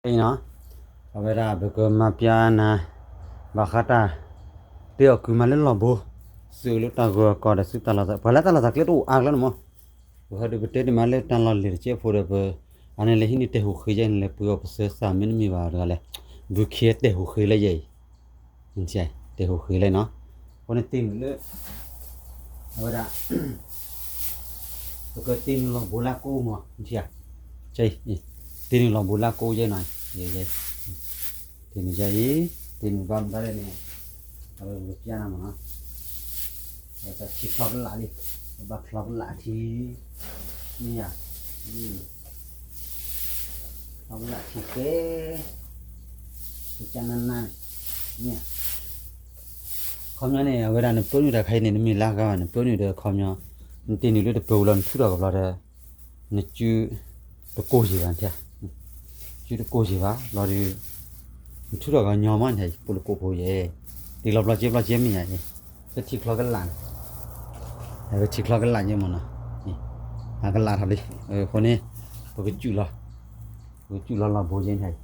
နီၤ, အဝဲဒၣ်ပကမၤပျါနၤ ဘၣ်ဃးတၢ် တ့အီၣ်ကုၤမၤလၢလီၢ်ဘိ သုးလၢတၢ်ဂၢၢ်ကီၢ်ဒီးသုတၢ်လီၢ်သး ပှၤလၢတၢ်လီၢ်သးကျဲတအိၣ်အါကျဲန့ၣ်မး, ပဟဲဒုးပတဲတမံၤလၢတၢ်လီၢ်လံၤတကဲးဖိဒီးပ အန့ၣ်လဲၤဟံးန့ၢ်တဲာ်ဟူးဃ့ယဲန့ၣ် လဲၤပှ့ၤအီၣ်ပစၢၤသးမ့တမ့ၢ်ဘၣ်တဂၤလဲၣ်, ဘုခ့တဲာ်ဟူးဃ့လၢယဲအံၤ တဲာ်ဟူးဃ့လၢနီၤ, အဃိန့ၣ်တ့နုာ်လၢ အဝဲဒၣ် ပကတ့နုာ်လီၢ်ဘိလၢကိးမး, တ့နုာ်လီၢ်ဘိလၢကိးယဲနီၤ, တ့နုာ်ယဲအံၤ, တ့နုာ်ဘၣ်မတၤလဲၣ်န့ၣ်, အဝဲပကပျါနၤမးနီၤ, အဝဲတၢ်ထံချီကလာ်လံ, ပဘၣ်ချီကလာ်ထံ, မ့ၢ်ယၤ ချီကလာ်ထံဃဲ, ပကနၢ်နၢ်န့ၣ်, မ့ၢ်ယၤ ခီပညီန့ၣ် အဝဲဒၣ်နပၢနုာ်တၢ်ခါအံၤန့ၣ် နမ့ၢ်လၢအဂၤဘၣ် နပၢနုာ်ဒီးခီပညီ, နတ့နုာ်လၢတပၢၤပူၤလီၤ နထုးထီၣ်ကဘျီဒီး, နစုတကိၢ်ယံၤဘၣ်, စုတကိၢ်ယံၤဘၣ် ဘျီဒီး, နထုးထီၣ်ကညီမးန့ၣ် ပိာ်လၢကိးဖိယဲ, တ့လီၤဘျီကဲဘျီကဲမ့ၢ်ယၤအံၤ, ပထံချီကလာ်န့ၣ်, ပထံချီကလာ်ယဲမးနီၤ, အကလာ်ထီၣ်လံ, အဃိန့ၣ်, ပကစူၢ်လီၤ, ပကစူၢ်လီၤလီၢ်ဘိယဲန့ၣ်,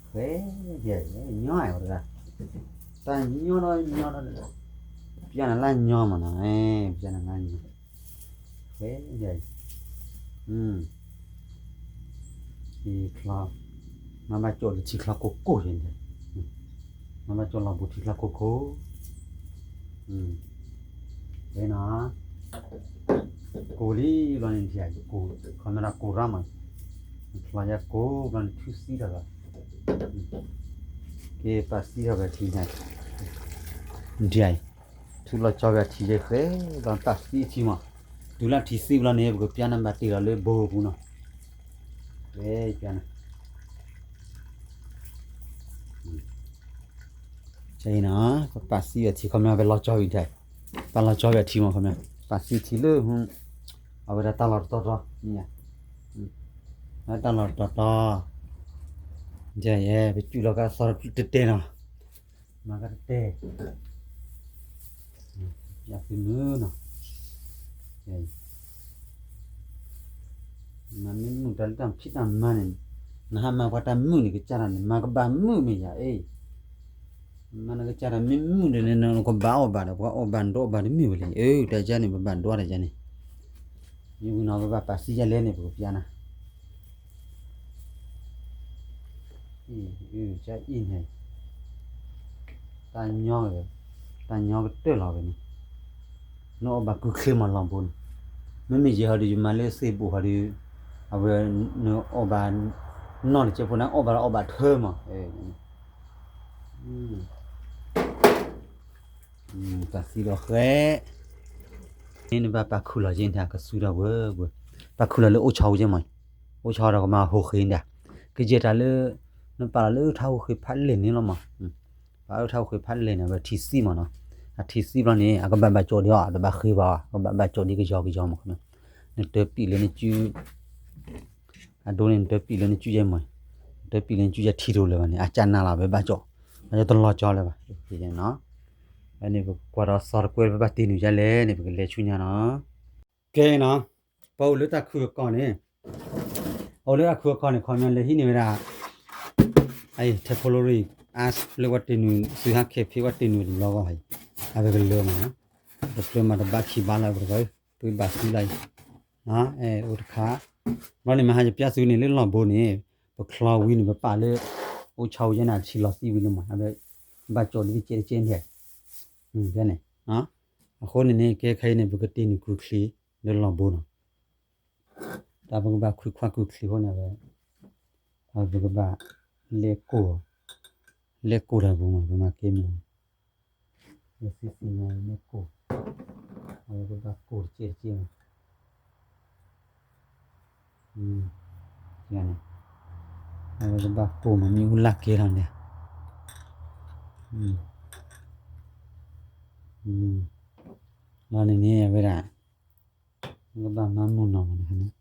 ဃဲ, ညီဝဲတဂၤ, တၢ်ညီဒီးညီဒီး, ပျါနၤလၢညီမးနီၤ, ပျါနၤလၢညီ, ဃဲ, အံၤ ထံချီ, မၤဘၣ်ကၠိၣ်လၢထံချီကိၢ်ကိၢ်ယဲန့ၣ်, မၤဘၣ်ကၠိၣ်လီၢ်ဘိထံချီကိၢ်ကိၢ်, ဖဲနီၤ, ကိၢ်လံဘျီန့ၣ် ထံအံၤကိၢ်, ခီမ့ၢ်ဒၣ်ကိၢ်ရၣ်မး, ချီယဲကိၢ်ဘျီန့ၣ် ထုးသံထီၣ်ဘၣ်, က့ၤပာ်သံထီၣ်ဘၣ်ထံန့ၣ်, ထံအံၤ, ထုးလီၤကၠီဘၣ်ထံယဲဃဲ, ဘျီပာ်သံထံမး, တုၤလၢထံသံဘျီန့ၣ် ပကပျါနၤဘၣ်တ့ၢ်လီၤလၢဘိပူၤနီၤ, ပျါနၤ ဆဲအံၤနီၤ, ပပာ်သံအီၤထံခီမ့ၢ် ပလီၤကၠီဝံၤဒၣ်, ပလီၤကၠီဝံၤအထံမးခီမ့ၢ်, ပာ်သံထံလၢ, အဝဲဒၣ်တၢ်လီၢ်တတီၤတီၤ, တၢ်လီၢ်တတီၤတီၤ, ယဲ ပစူၢ်လီၤကသီတတဲနီၤ, မၤကတတဲ ယသုနုၤနီၤ, မ့ၢ်မုာ်တၢ်လၢတၢ်ဖံးတၢ်မၤန့ၣ်, နဟးမၤပှၤတၢ်မုာ်န့ၣ် ကစၢ်တၢ်န့ၣ် မၤကဘၣ်မုာ်မ့ၢ်ယၤအံၤ, မၤနကစၢ်တၢ်မ့ၢ်မုာ်ဒီးန့ၣ် နကဘၣ်အီၣ်ဘၣ်ဒီး ပှၤအီၣ်ဘၣ်နတအီၣ်ဘၣ်တမ့ၢ်ဝဲလံ, အၢ တၢ်ယါန့ၣ် ပဘၣ်ဒွးတၢ်ယါန့ၣ်, မ့ၢ်ဝံၤနီၤ ပဘၣ်ပာ်သံယါလဲၣ်န့ၣ် ပကပျါနၤ အံၤန့ၣ်, တၢ်ညီ, တၢ်ညီကတၢၢ်လီၤဝဲန့ၣ်, နအီၣ်ဘၣ်ကုချ့မးလီၢ်ဘိန့ၣ်, မ့မ့ၢ်ယဲဟီဒီး ယမၤလၢသ့ၣ်ဘိၣ်ဟီဒီး, အဝဲ, နအီၣ်ဘၣ်, နီၢ်တကဲးဖိန့ၣ် အီၣ်ဘၣ်လီၤအီၣ်ဘၣ်ထၢမး, တၢ်သံလီၤဃဲ, န့ၣ်နဘၣ်ပာ်ခုၣ်လီၤယဲၢ်န့ၣ် ကသူဒီးဝဲ, ပာ်ခုၣ်လီၤလၢအိၣ်ဆီဝဲယဲၢ်မး, အိၣ်ဆီဒီးကမၤဟူးဃ့ဒၣ်, ကယဲၢ်တၢ်လၢ, နပာ်လီၤလၢထါဟူးဃ့ဖးလဲၢ်န့ၣ်လီၤမး, ပာ်လၢထါဟူးဃ့ဖးလဲၢ်န့ၣ် အဝဲထံသံမးနီၤ, အထံသံဘျီန့ၣ် အကဘၣ်ဘၣ်ကၠိဒံးအီၤ တဘၣ်ဃ့ဘၣ်အီၤ ကဘၣ်ဘၣ်ကၠိဒံးကယီကယီမး, နတၢပံာ်လၢနစု အဒိန့ၣ် နတၢပံာ်လၢနစုယဲၢ်မး, နတၢပံာ်လၢနစုယဲၢ်ထံတအိၣ်လၢၤဘၣ်န့ၣ် အကၢ်နးလီၤ ပဘၣ်ကၠိ, အယတလီၤကၠီလၢၤဘၣ်, န့ၣ်ပကွၢ်ဒီးသီတကွဲ ပဘၣ်တ့နုာ်ယါလဲၣ်န့ၣ် ပကလဲၤဆူညါနီၤ, ကဲနီၤ, ပအိၣ်လၢတၢ်ခုၣ်အကီၢ်န့ၣ်, အိၣ်လၢတၢ်ခုၣ်အကီၢ်န့ၣ် ခီပညီလဲၤဟံးန့ၢ်ဝဲဒၣ် technology အါ လၢပှၤတ့နုာ် သုးဟါခဲဖံ ပှၤတ့နုာ်တဘျီဂီၢ်အံၤ, အဝဲကလၢမးနီၤ, တဖျၢၣ်မးတဘၣ်ခံဘၣ်လၢပတဂၤ, ပဘၣ်သံလီၤအံၤ, အိၣ်တခါ, ဘျီန့ၣ်မဟါယပျၢ်သုန့ၣ်လၢလီၢ်ဘိန့ၣ်, ပချီဝံၤန့ၣ် ပပာ်လၢ, အိၣ်ဆီဝံၤယဲန့ၣ် အထံလီၤသံဝံၤလၢမး အဝဲ, ဘၣ်ကၠိဒ်တကဲတကဲန့ၣ်, န့ၣ်, အဃိန့ၣ်န့ၣ် ကဲခဲအံၤန့ၣ် ပကတ့နုာ်ကုချ့လၢလီၢ်ဘိနီၤ တၢ်ပကဘၣ်ခွံခွါကုချ့အဃိန့ၣ်ဝဲ, ပကဘၣ်လဲၤကိၢ်, လဲၤကိၢ်တၢ်ပူၤမး ပမၤကဲမံၤ, လၢသ့ၣ်သ့ၣ်ညါမ့ၢ်ကိၢ်, အဝဲပဘၣ်ကိၢ်တကဲတကဲမး, န့ၣ်, အဝဲပဘၣ်ကိၢ်မး မ့ၣ်အူလၢ်ကဲထီၣ်န့ၣ်, လီၤန့ၣ်န့ၣ် အဝဲဒၣ် ကဘၣ်မၤမုာ်နီၢ်မးန့ၣ်,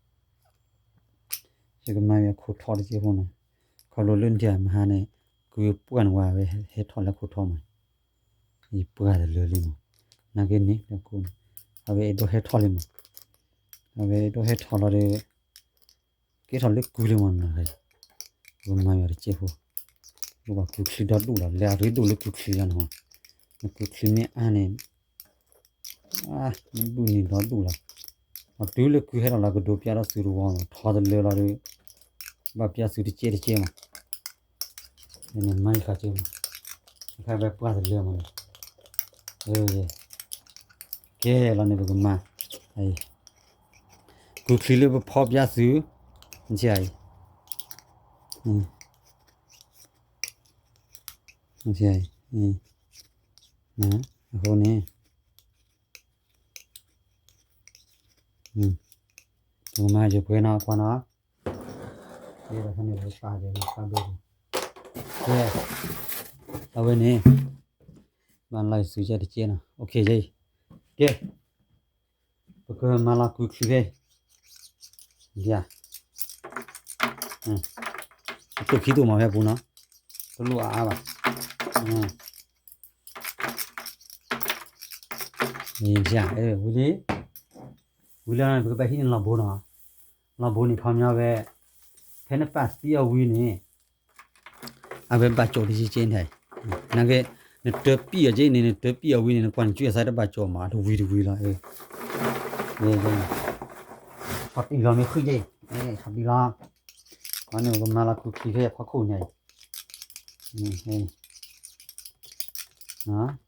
ယကမၤဝဲခိၣ်ထီတက့ၢ်ဖိန့ၣ်, ခီဖျိလၢဒၣ်မဟါန့ၣ်, ကုပှၢ်နဝၤဝဲဟဲထီၣ်လၢခိၣ်ထီမး, ယပှၢ်တလၢလံမး, နာ်က့န့ၣ်, အဝဲအဲၣ်ဒိးဟဲထီၣ်လံမး, အဝဲအဲၣ်ဒိးဟဲထီၣ်လီၤဒီး, ကဲထီၣ်လၢကုလံမးနီၤ, ပကမၤယွၤတကဲးဖိ, ပဘၣ်ကုချံဒီဒူၣ်လီၤ, လဲၤအရ့ဒိၣ်လၢကုချံလီၤနီၤ, နကုချံမ့ၢ်အါန့ၣ် နဒူၣ်န့ၣ်ဒီဒူၣ်လီၤ, အတုၤလၢကုဟဲထီၣ်လီၤ ကဒိးပျၢ်ထီၣ်သုတဝီလီၤ, ထီတလၢလီၤဒီး ဘၣ်ပျၢ်သုတကဲးတကဲးမး, န့ၣ်မၤယခါကဲးမး, ယခါဝဲပှၢ်တလၢမးန့ၣ်, ကဲလီၤန့ၣ်ပကမၤ, ကုချံလၢပဖီပျၢ်သု, နဆံးအံၤ, နဆံးအံၤ, အဃိန့ၣ် ပကမၤယပှဲၤနီၤ ကွၢ်နီၤ, ဖဲန့ၣ်ပကပာ်ယပာ်ဒိၣ်, ကဲ, အဝဲန့ၣ် ဘၣ်လီၤယစုကဲတကဲးနီၤ, ကဲ, ပကမၤလီၤကုချံဖဲ ဒ်, ပတိၢ်ခံတိၢ်မၤဖဲပူၤနီၤ, တလိၣ်အါအါဘၣ်, ဝံၤလံ, ဝံၤလံန့ၣ် ပကဘၣ်ဟံးန့ၢ်လီၤဘိနီၤ, လီၤဘိန့ၣ်ခီပညီဝဲ, ဖဲနပာ်သံအီၤဝံၤန့ၣ် အဝဲဘၣ်ကၠိးတယံၤက့န့ၣ်, နာ်က့, နတပံၣ်အီၤက့န့ၣ် နတပံၣ်အီၤဝံၤန့ၣ် နကွၢ်နကွၢ်အသးတဘၣ်ကၠိးမး တဝံၤတဝံၤလီၤ, ထီၣ်တံၢ်လီၤမ့ၢ်ဃုက့, ထီၣ်တံၢ်လီၤ, အန့ၣ်ပကမၤလီၤကုချံဖဲဖီခိၣ်ညါအံၤ,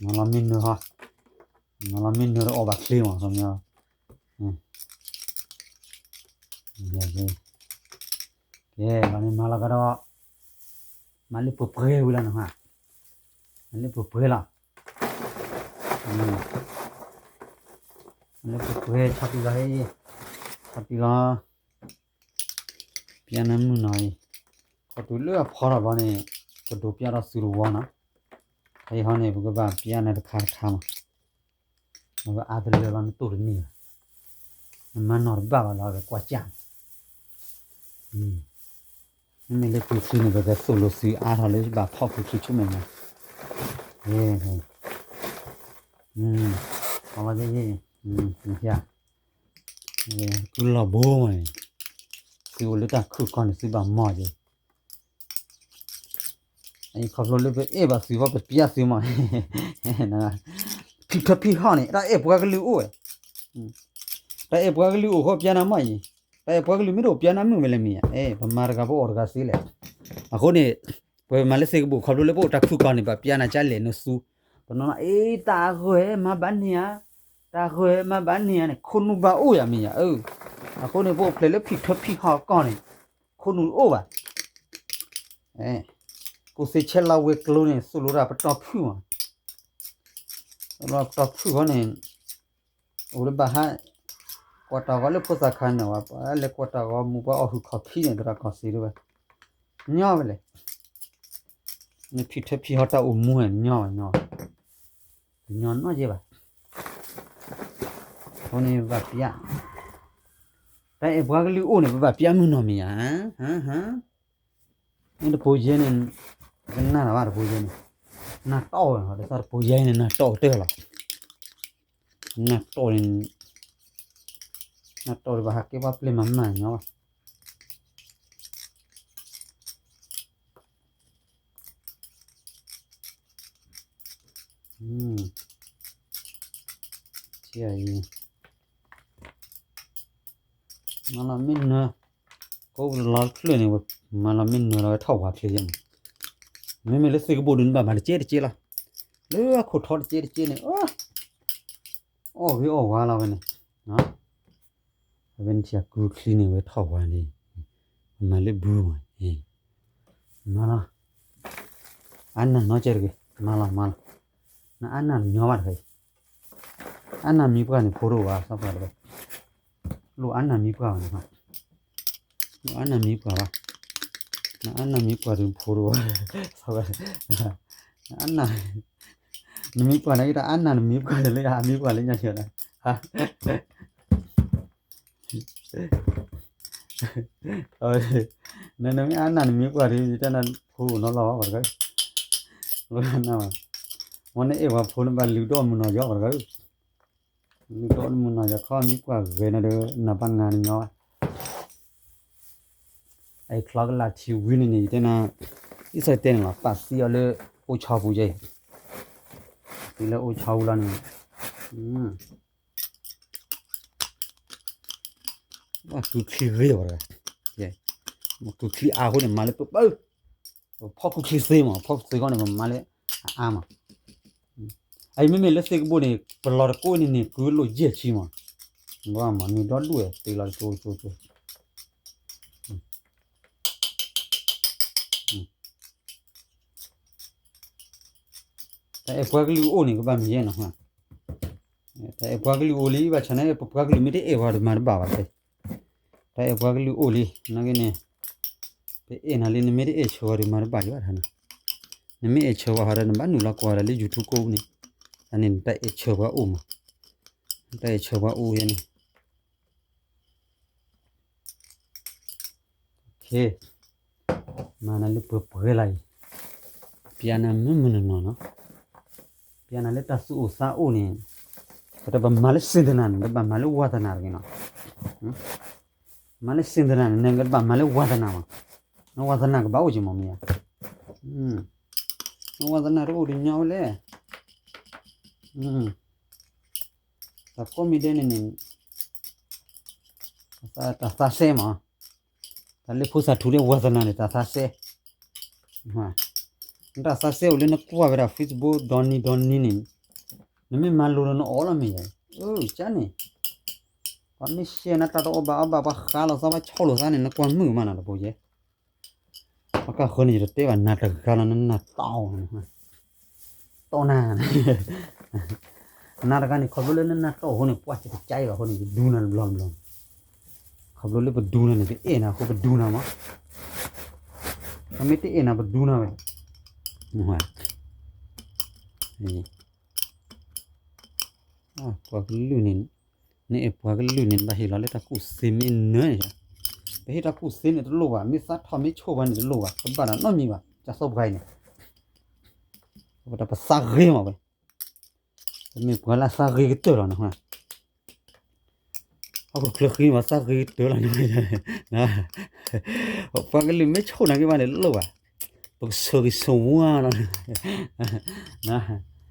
မၤလီၤမ့ၢ်နၢၤဟီ, မၤလီၤမ့ၢ်နၢၤတအီၣ်ဘၣ်ချ့မး, ကဲ, မၤလီၤကဒီး, မၤလၢပှဲၤပှဲၤဝံၤလီၤနီၤ, မၤလၢပှဲၤပှဲၤလီၤ, မၤလၢပှဲၤပှဲၤ ဆီတံၢ်လီၤ, ဆီတံၢ်လီၤ, ပျၢ်နၤမုၢ်နီၤအံၤ, ခီတုၤလၢအဖီထီၣ်ဘျီန့ၣ်, ကဒိးပျၢ်ထီၣ်သုတဝီနီၤ, ဖဲအံၤဟီန့ၣ် ပကဘၣ်ပျၢ်နၤတခါတခါမး, အဝဲအါတလၢလီၤ နတိၢ်တန့ၢ်ဘၣ်, နမၤနီၢ်တဘၣ်ဘၣ်လီၤ အဝဲကွၢ်ကၢ်န့ၣ်, မ့မ့ၢ်လၢကုချံန့ၣ် ပကသိၣ်လိသုအါထီၣ်လၢဘၣ်ဖီၣ်ကုချံဆူမဲာ်ညါ, အဝဲ, ကုလီၤဘိမးန့ၣ်, သုအိၣ်လၢတၢ်ခုၣ်ကီၢ်န့ၣ် သုဘၣ်မၤက့ၤ ခီဖျိလၢပအဲၣ်ဘၣ်သုဃီ ပပျၢ်သုမး, ဖံးထၢဖံးဟီၣ်န့ၣ် တၢ်အဲၣ်ပှၤကလုာ်အိၣ်ဝဲ, တၢ်အဲၣ်ပှၤကလုာ်အိၣ်ဃီပျၢ်နၤမးအံၤ, တၢ်အဲၣ်ပှၤကလုာ်မ့ၢ်တအိၣ်ပျၢ်နၤမုာ်ဝဲလဲၣ်မ့ၢ်ဧါ, ပမၤတဂၤပအီၣ်တဂၤသ့လဲၣ်, အဃိန့ၣ်, ပမၤလၢသ့ၣ်ကဘူၣ် ခီဖျိလၢပအိၣ်တၢ်ခုၣ်ကီၢ်န့ၣ် ပပျၢ်နၤကလဲၣ်နသူ, တနီၤနီၤ အ့ တၢ်ဂဲၤမၤဘၣ်န့ၢ်ဧါ, တၢ်ဂဲၤမၤဘၣ်န့ၢ်ဧါန့ၣ် ခိၣ်နူာ်ဘၣ်အိၣ်ယၤမ့ၢ်ဧါ, အဃိန့ၣ် ပအိၣ်ဖျဲၣ်လၢဖံးထၢဖံးဟီၣ်ကီၢ်န့ၣ်, ခိၣ်နူာ်တအိၣ်ဘၣ်, ကိးသ့ဆဲးလီၤဝဲၤကျိၤန့ၣ် သိၣ်လိတၢ်ပတီၢ်ဖုၣ်မး, ပတီၢ်ဖုၣ်ဃီန့ၣ်, အိၣ်လၢဘၣ်ဟး, ကွၢ်တၢ်ဂီၤလၢဖိသၣ်ခါန့ၣ်ဝဲ လဲၤကွၢ်တၢ်ဂီၤမူပှၤအီၣ်ဟုၣ်ခီၣ်ဖံးန့ၣ် သရၣ်ကီၢ်စ့ၢ်တဝဲ, ညီဝဲလဲၣ်, နဖံးထၢဖံးဟီၣ်တၢ်အိၣ်မူန့ၣ် ညီဝဲညီ, တညီနီၢ်က့ဘၣ်, အဃိန့ၣ်ပဘၣ်ပျၢ်, တၢ်အဲၣ်ပှၤကလုာ်အိၣ်န့ၣ် ပဘၣ်ပျၢ်မုၢ်နီၢ်မ့ၢ်ဧါ, မ့ၢ်တပူၤယဲန့ၣ်, ကနၣ်လီၤဘၣ်တပူၤယဲန့ၣ်, နၢ်တီၢ်ဝဲလီၤ တၢ်တပူၤယဲန့ၣ် နၢ်တီၢ်ကတၢၢ်လီၤ, နၢ်တီၢ်န့ၣ်, နၢ်တီၢ်ဒီးဘၣ်ဟးကဲပှၤပျဲၢ်မၤမၢ်ညီဘၣ် မၤလီၤမ့ၢ်နၢၤ, ကိးလီၤဖျၢၣ်န့ၣ်, မၤလီၤမ့ၢ်နၢၤလီၤဝဲထီၣ်ဝါချ့ယဲၢ်မး, မ့မ့ၢ်လၢသ့ၣ်ကဘိၣ်ဒုးနဘၣ်မၤတကဲတကဲလီၤ, လၢအခိၣ်ထီတကဲတကဲန့ၣ်, အီၣ်ဂ့ၤအီၣ်ဝါလီၤဝဲန့ၣ် အဝဲန့ၣ်ထံၣ်ကုချံန့ၣ်ဝဲထီၣ်ဝါန့ၣ်, မၤလၢဘုမး, မၤလီၤ, အါနၢ်နီကဲတဂ့ၤ, မၤလီၤမၤလီၤ, နအါနၢ်တညီဘၣ်တဂ့ၤ, အါနၢ်မံပှၢ်န့ၣ်ဖိတအိၣ်ဘၣ် စီၤပှၤတဂ့ၤ, လိၣ်အါနၢ်မံပှၢ်ဘၣ်န့ၣ်, လိၣ်အါနၢ်မံပှၢ်ဘၣ်, နအါနၢ်မံပှၢ်ဒီးဖိတအိၣ်ဘၣ်, အါနၢ် နမံပှၢ်န့ၣ် တၢ်အါနၢ်နမံပှၢ်န့ၣ်လၢအမံပှၢ်လၢညါဆၢလီၤ, နမ့ၢ်အါနၢ်နမံပှၢ်ဒီး ယတဲနၤဖိနီၤလီၤဘၣ်တဂၤ, နဘၣ်, မ်နအဲၣ်ပှၤဖိနဘၣ်လုၢ်ဒိၣ်မုၢ်နီၢ်ယီၤဘၣ်တဂၤ, လုၢ်ဒိၣ်မုၢ်နီၢ်ယီၤခီမံပှၢ်ဂဲၤနၤဒီး နဘၣ်ငါနညီဘၣ် အချီကလၢ်ထံဝံၤန့ၣ်န့ၣ် ယတဲနၤ ဒ်သိးတဲန့ၣ်လီၤ ပာ်သံအီၤလၢ အိၣ်ဆီပူၤယဲအံၤ, သံလၢအိၣ်ဆီပူၤလီၤန့ၣ် ဘၣ်ကုချံဂ့ၤဝဲ, ကုချံအါအဃိန့ၣ် မၤလၢပပၢ, ဖီၣ်ကုချံသ့မး ဖီၣ်ကုချံခီန့ၣ် ပမၤလၢအအါမး, အအံၤမ့မ့ၢ်လၢသ့ၣ်ကဘိန့ၣ် ပလီၤတကိးန့ၣ်န့ၣ် ကုလိာ်ယဲၢ်ဆံမး, ဘၣ်မၤနုာ်ဒီဒူၣ်ဝဲ သ့လီၤတကိးကိးကိး တၢ်အဲၣ်ပှၤကလုာ်အိၣ်န့ၣ် ကဘၣ်မ့ၢ်ယဲနီၤ, တၢ်အဲၣ်ပှၤကလုာ်အိၣ်လံ ဘၣ်ဆၣ်န့ၣ် ပပှၤကလုာ်မ့ၢ်တအဲၣ်ဝဲဒီးမၤတဘၣ်ဘၣ်တဲ, တၢ်အဲၣ်ပှၤကလုာ်အိၣ်လံ နာ်က့န့ၣ်, ပအဲၣ်နၤလံ နမ့ၢ်တအဲၣ်ဆၢဝဲဒီးမၤတဘၣ်ယဘၣ်တခါနီၤ, နမ့ၢ်အဲၣ်ဆၢဝဲဟီဒီးနဘၣ်နုာ်လီၤကွၢ်ဝဲဒၣ်လၢ YouTube ကိးပူၤန့ၣ်, အန့ၣ်နတၢ်အဲၣ်ဆၢပှၤအိၣ်မး, နတၢ်အဲၣ်ဆၢပှၤအိၣ်ယဲန့ၣ် မၤနၤလၢပှဲၤပှဲၤလၢအံၤ, ပျဲနၤမုၢ်မုၢ်နီၢ်နီၢ်နီၤ, ပျဲနၤလၢတၢ်သူၣ်အိၣ်သးအိၣ်န့ၣ်, ပတဘၣ်မၤလၢစ့ၣ်တနၤန့ၣ် ပဘၣ်မၤလၢဝါသနာတဂ့ၤနီၤ, မၤလၢစ့ၣ်တနၤန့ၣ် နကဘၣ်မၤလၢဝါသနာမး, နဝါသနာကဘၣ်အိၣ်က့ၤမးမ့ၢ်ဧါ, နဝါသနာတအိၣ်ဒီးညီဝဲလဲၣ်, တၢ်ကိးမံၤဒဲးန့ၣ်န့ၣ်, တၢ်သးစဲမး, တၢ်လၢဖိသၣ်ထူလၢဝါသနာန့ၣ် တၢ်သးစဲ, နတၢ်သးစဲအိၣ်လၢနကွၢ်ဝဲဒၣ် Facebook ဒီနံၤဒီနံၤန့ၣ်, နမ့ၢ်မၤလိၤဒီးနအီၣ်လီၤမ့ၢ်ဧါ, ကန့ၣ်, ပှၤမ့ၢ်ရှဲနတၢ်တအီၣ်ဘၣ်အီဘၣ် ပှၤဃါလိာ်သး ပှၤဆီလိာ်သးန့ၣ် နကွၢ်မုာ်မးနၤတဘိယဲ ပှၤကဃၢန့ၣ် ယတတဲဘၣ်နၤတဂၤလီၤ နနၢ်တီၢ်, တီၢ်နၤ, နၤတဂၤန့ၣ် ခီဖျိလၢနနၢ်တီၢ်အဃိန့ၣ် ပှၤစကစၢ်အံၤဘၣ်အဃိန့ၣ် ယဒူနၤတဘျီတဘျီ, ခီဖျိလၢပဒူနၤန့ၣ် ပအဲၣ်နၤအဃိပဒူနၤမး, ပမ့ၢ်တအဲၣ်နၤပဒူနၤဝဲ, ပှၤကလုာ်န့ၣ်, နအဲၣ်ပှၤကလုာ်န့ၣ် နဘၣ်ဟ့ၣ်လီၤလၢတၢ်ကူၣ်သ့မ့ၢ်နၢၤန့ၣ်, ပဟ့ၣ်တၢ်ကူၣ်သ့န့ၣ်တလိၣ်ဘၣ်, မ့ၢ်သးထီၣ်မ့ၢ်ဆိၣ်ပှၤန့ၣ်တလိၣ်ဘၣ်, တဘၣ်တၢ်နီတမံၤဘၣ်, ကၢ်သိပှၤအံၤန့ၣ်, ပတၢ်ပသးဂ့ၤမးဝဲ, ပမ့ၢ်ပှၤလၢသးဂ့ၤကတၢၢ်လီၤန့ၣ်, ဟီၣ်ခိၣ်ချၢဃံန့ၣ် ပှၤသးဂ့ၤကတၢၢ်လီၤန့ၣ်, ပှၤကလုာ်မ့ၢ်ဆိၣ်နၤက့ၤဘၣ်န့ၣ်တလိၣ်ဘၣ်, ပကဆၢဂ့ၤဆၢဝါလီၤ, ဝဲကနၣ်ဒီ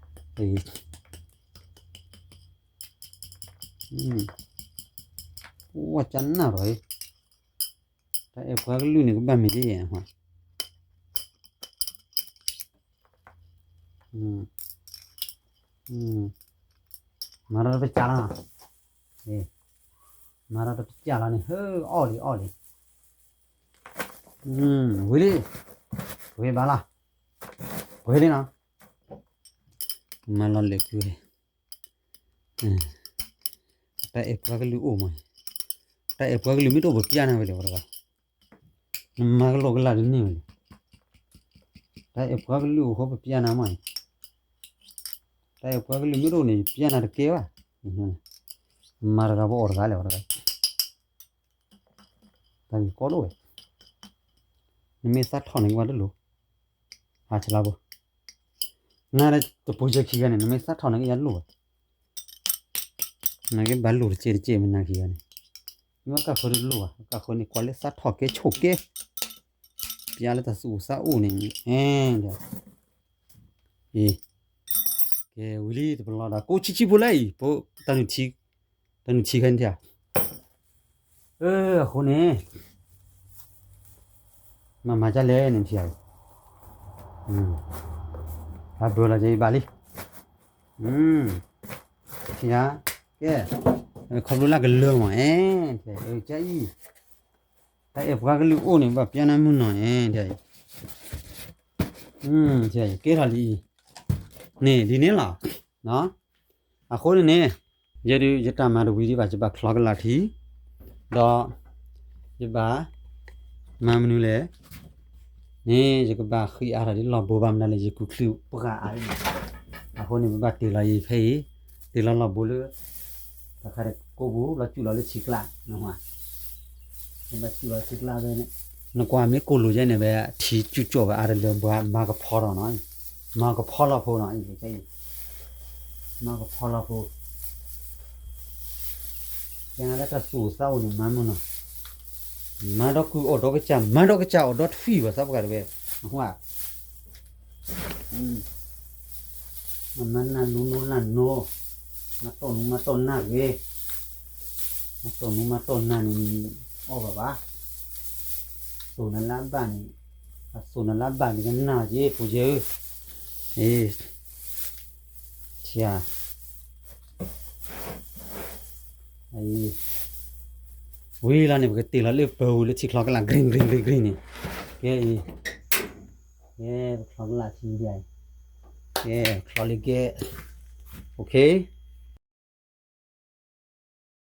း, တၢ်အဲၣ်ပှၤကလုာ်န့ၣ် ကဘၣ်မ့ၢ်ဒ်ယဲ, မၤဒီးတပစၢ်လီၤ, မၤဒီးတပစၢ်လီၤန့ၣ် ဟၢအီၣ်လံအီၣ်လံ, ဝံၤလံ, ဝံၤဘၣ်လီၤ, ပှဲၤလံနီၤ, မၤလီၤလဲၤကွံာ်ဝဲ, တၢ်အဲၣ်ပှၤကလုာ်အိၣ်မး, တၢ်အဲၣ်ပှၤကလုာ်မ့ၢ်တအိၣ်ပပျဲနၤဝဲလဲၣ်ဝဲတဂၤ, နမၤကလိာ်ကလၢ်ဒ်န့ၣ်ဝဲလဲၣ်, တၢ်အဲၣ်ပှၤကလုာ်အိၣ်ဃိပပျဲနၤမးအံၤ, တၢ်အဲၣ်ပှၤကလုာ်မ့ၢ်တအိၣ်န့ၣ် ပျဲနၤတကဲဘၣ်, မၤတဂၤပအီၣ်တဂၤလဲၣ်ဝဲတဂၤ တၢ်ဂ့ၢ်ကီဒိၣ်ဝဲ, နမ့ၢ်သးထီၣ်န့ၣ်ကဘၣ်တလိၣ်, ဟးဆလါဘိ, နၤတပူၤစဲခံဂၤန့ၣ် နမ့ၢ်သးထီၣ်န့ၣ်ကယၤလိၣ်ဝဲ, နကဘၣ်လိၣ်တကဲတကဲမ့ၢ်နၤခံဂၤန့ၣ်, မ့ၢ်ကၢ်ဃၢတလိၣ်ဘၣ်, ကၢ်ဃၢန့ၣ် ကွၢ်လၢသးထီၣ်ကဲဆိၣ်ကဲ, ပျဲလၢတၢ်သူၣ်အိၣ်သးအိၣ်န့ၣ်, ကဲဝံၤလံတပလီၢ်ဒီး ကိးဆံဆံဖိလၢအံၤ, တၢ်နုၢ်ထံခါန့ၣ်ထံၣ်, အဃိန့ၣ် မၤမၤဒ်လဲၣ်န့ၣ်ထံၣ်, အဘၢလီၤက့ၤဘၣ်လံ, ထံၣ်ဧါ, ကဲ, ခီဖျိလၢကလၢမး, အံၤ, တၢ်အဲၣ်ပှၤကလုာ်အိၣ်န့ၣ် ဘၣ်ပျဲနၤမုၢ်နီၢ်, အံၤ, ကဲထီၣ်လံအံၤ, န့ၣ်ဒ်န့ၣ်လီၤ, အဃိန့ၣ်န့ၣ်, ယဲဒုးယတၢ်မၤတဝံၤဒံးဘၣ် ယဘၣ်ချီကလၢ်ထံ, ဒီး ယဘၣ် မၤမနုၤလဲၣ်န့ၣ် ယကဘၣ်ဃ့အါထီၣ်ဒ်လီၢ်ဘိဘၣ်မနုၤလဲၣ် ယကူချံပှၤအါ, အဃိန့ၣ် ပဘၣ်တ့ၢ်လီၤယံၤဖဲအံၤ, တ့ၢ်လီၤလီၢ်ဘိလၢ တၢ်ခါဒဲးကိးပူၤ ဘျီစူၣ်လီၤလၢဆံးကျါ, ဘျီစူၣ်လီၤဆံးကျါဝဲန့ၣ်, နကွၢ်မ့ၢ်ကိၢ်လိာ်ယဲန့ၣ် ဝဲထံကၠူၣ်ကၠီၣ်ဝဲအါတလၢ ပှၤမၤကဖီထီၣ်နီၤ, မၤကဖီလီၤဖိနီၤ, မၤကဖီလီၤဖိ, ကဲနၤလၢတၢ်သူၣ်အိၣ်သးအိၣ်န့ၣ် မၤမုၢ်နီၤ, မၤဒီးကုၢ်အီၣ်ဒီးကစၢ် မၤဒီးကစၢ်အီၣ်ဒီးထွံၣ်ဘၣ်သးပှၢ်တဝဲ, အဃိ မၤနၢ်လူနီလၢ်နီ, မၤတီၢ်နူမၤတီၢ်နၢ်တဂ့ၤ, မၤတီၢ်နူမၤတီၢ်နၢ်န့ၣ် အီၣ်ဘၣ်ဘၣ်, အစိၣ်နလၢအဘၣ်န့ၣ်, အစိၣ်နလၢအဘၣ်န့ၣ် ကနၢ်က့ဖိကဲဧၢ, အ့ ထံဧါ, ဝံၤလီၤန့ၣ် ပကတ့ၢ်လီၤလၢပၢၤဝံၤလၢထံချီကလာ် green green green green န့ၣ်, ကဲအံၤ, ကဲ ပချီကလာ်ထံဒ်အံၤ, ကဲ ချီလၢကဲ, OK,